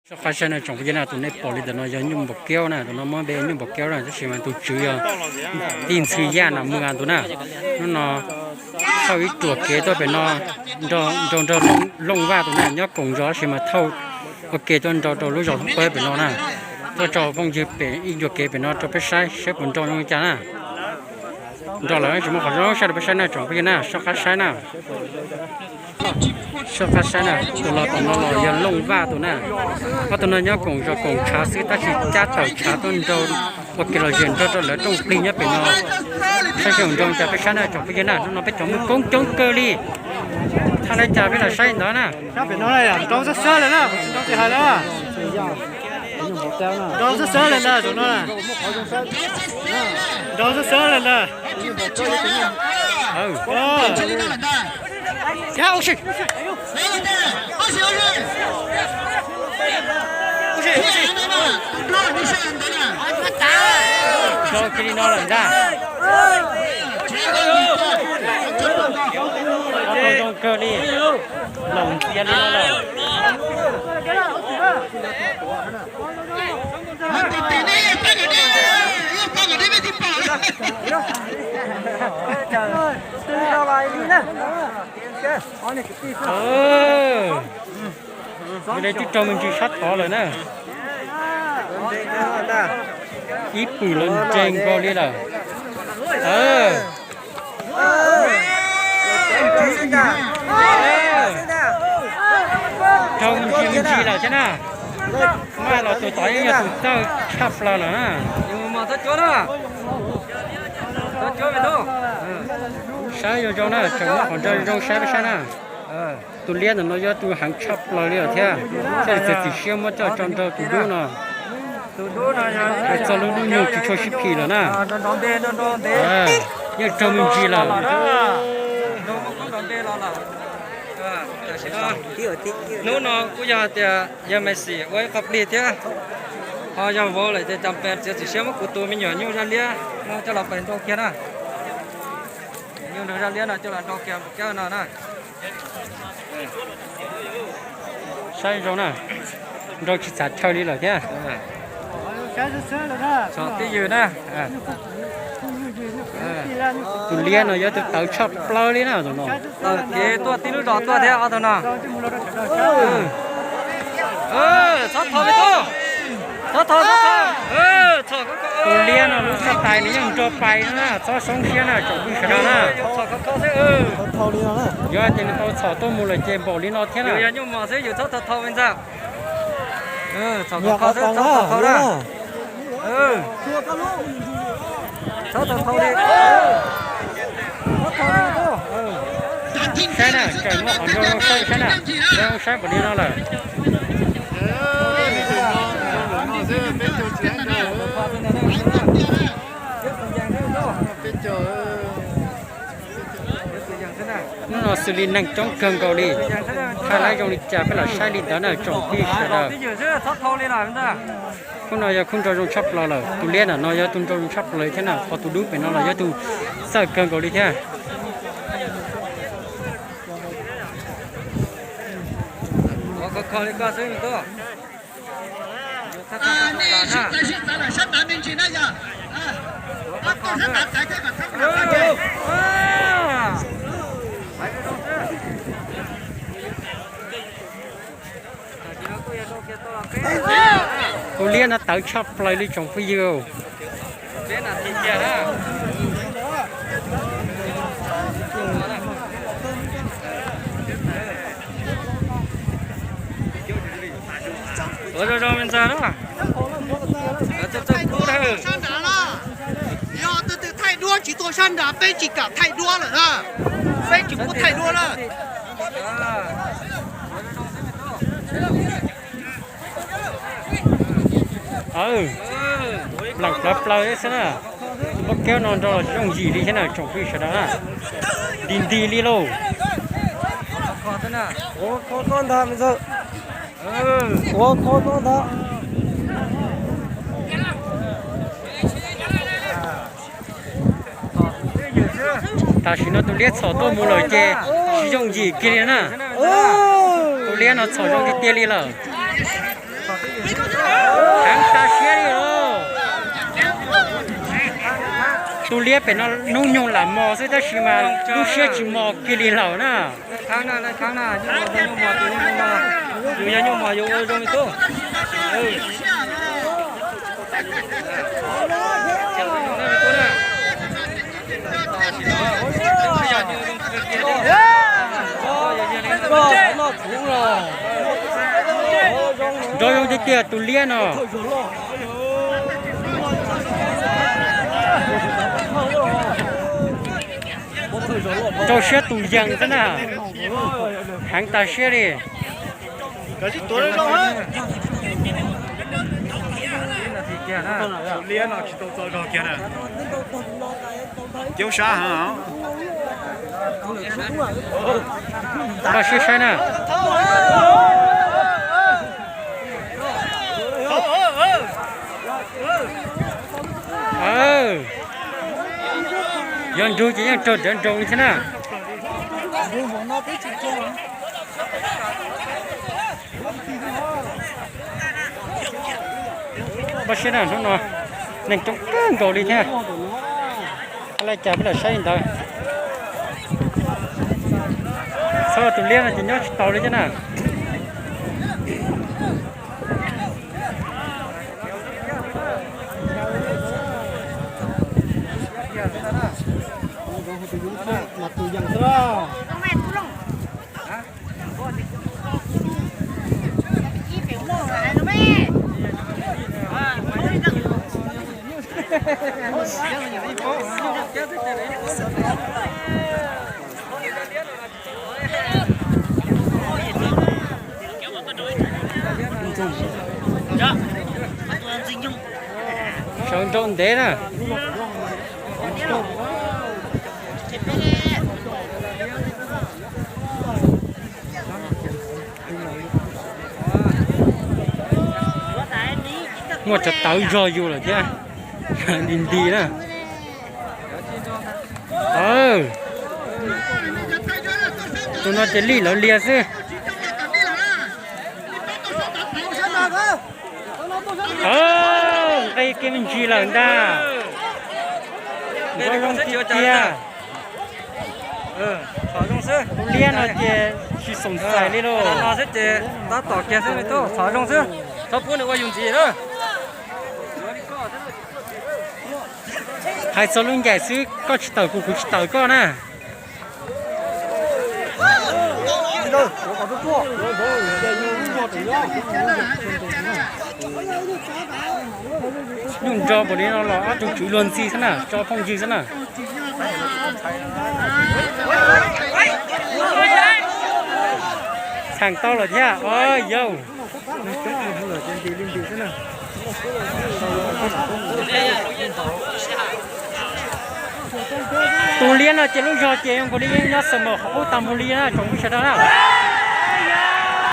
Soj qab saib na tsoom phooj ywg na, tus nej pom li ntawm no yog nyuj npaum kiaub na, tus no muab npe nyuj npaum kiaub na, tab sis mas tus tswv yog tij Ntxhw Yaj Nas Mws tus na. Hnub no thauj ib ruam kev tuaj pem no, nrau nrau Looj Vaj tus na, nyob koom zos tab sis mas thauj ua ke tuaj nrau rau lub zos Thoob Pawg pem no na. Tuaj tso phooj ywg pem ib ruam kev pem no rau peb saib saib puas nrau zoo li cas na. Nrau lawm tsis muaj qhov zoo saib rau peb saib na tsoom phooj ywg na, soj qab saib na. Soj qab saib na, tus los tom no los yog Looj Vaj tus na. Ob tug no nyob koom zos koom tshav xwb tab sis cab tawm tshav tuaj nrau ua ke los zem nrau rau lawv rooj plig nyob pem no. Saib seb nrau cas peb saib na tsoom phooj ywg na, hnub no peb cov Hmoob koob coob kawg li. Thaum no cas peb los saib ntawd na. Nrau xwb xwb li na, nrau xwb xwb li ntawd, nrau xwb xwb li ntawd. Nrau kiag li no lawm ntag. Ob tug zoo kawg li, laus ntxias li no lawm. Ua li twb raug me ntsis sab tod lawm na. Ib pwm los nres nkaus li lawm. Raug me ntsis me ntsis lawm thiab na. Maj los tus tod yeej yog tus txawj tshaj plaws lawm na. Saib zoo zoo na, tseem muab qhov nrau zoo saib peb saib na. Tus liab ntawm no yog tus heev tshaj plaws li lawm thiab, thiaj li txiav txim siab muab coj tso nrau tus dub no. Hais txog lub hnub nyoog tsis tshua sib phim lawm na. Yeej raug me ntsis lawm. Hnub no kuj yog hais tias yog Messi ua ib qho plig thiab, ho yog vauv lawm ces cas pes txiav txim siab muab kuv tus me nyuam nyuj zaj liab no coj los pais nrau kiag na. Nyuj nrau zaj liab no coj los nrau kiag mus kiag no na. Saib zoo na, nrau tsis txav chaw li lawm thiab. Txhom twj ywm na. Tus liab no yog tus tawv tshaj plaws li na tus no. Tawm kev tuaj tib lub zos tuaj thiab ob tug no. Txhob tho li tub, txhob tho, txhob tho. Tus liab no lub xab tais nws yeej nrau pais no na, txhob soob siab na tsoom phooj ywg sawv daws na. Yog tias nws tau txhom tuaj mus lawm ces npaum li no thiab na. Yus yog nyuj mos xwb yus txhob tho tho li ntag. Txhob tho tho na. Txhob tho tho li. Saib na, tseem muaj qhov nrau zoo saib, saib na, nrau zoo saib npaum li no lawm. Hnub no xws li neeg coob kawg nkaus li, thaij laib zoo li cas peb los saib li ntawd na tsoom phooj ywg sawv daws. Khub no yog khub nrau zoo tshaj plaws lawm, tus liab ntawm no yog tus nrau zoo tshaj plaws thiab na, ho tus dub pem no los yog tus txawj kawg nkaus li thiab. Tus liab no tawv tshaj plaws li tsoom phooj ywg. Ua zoo zoo me ntxawg na. Txawj txawj kub na. Yog tus twg thaij duab tsis tuaj sab nrad peb tsis kam thaij duab lawm na. Peb tsis pub thaij duab lawm. Plaws plaws plaws xwb na. Tus pab keub no nrau los tsis yooj yim li thiab na tsoom phooj ywg sawv daws na. Nti nti li lauj. Ua kho koj ntag me ntxawg. Ua kho koj ntag. Tam sim no tus liab txhom tuaj mus lawm ces tsis yooj yim kiag li na. Tus liab no txhom zoo tiag tiag li lawm. Heev tas siab li os. Tus liab pem no hnub nyoog lam mos xwb tab sis mas lub siab tsis mos kiag li lawm na. Nrov zoo tiag tiag tus liab no. Rau siab tus yees xwb na. Heev tas siab li. Koj siab saib na. Yuav nrug ces yeej raug nrawv nroos li thiab na. Npaj siab na, hnub no neeg coob kawg nkaus li thiab. Qhov li cas peb lam saib li ntawd. Txhob tus liab no ces nyob tsis tau li thiab na. Sawv nraum ntev na. Muaj cov tawv zog yus lawm thiab. Nti nti na. Tus no ces lij lawv lias xwb. Nqi kiag me ntsis lawm ntag. Nrov zoo tiag tiag. Tus liab no ces tsis xoom xaim li lauj. Tab tom kiag xwb, txhob pub nws ua yus ntxiv na. Hais txog lub ncaim xwb, koj tsis tawm kuv, kuv tsis tawm koj na. Nyuj nro npaum li no los ob tug tswv luag ntxhi xwb na, tso phooj ywg xwb na. Txheem tau lawm thiab os yauj. Tus liab no ces lub zog ces zoo nkaus li yeej nyob xaum mom qhov qub tag npaum li na tsoom phooj ywg sawv daws na.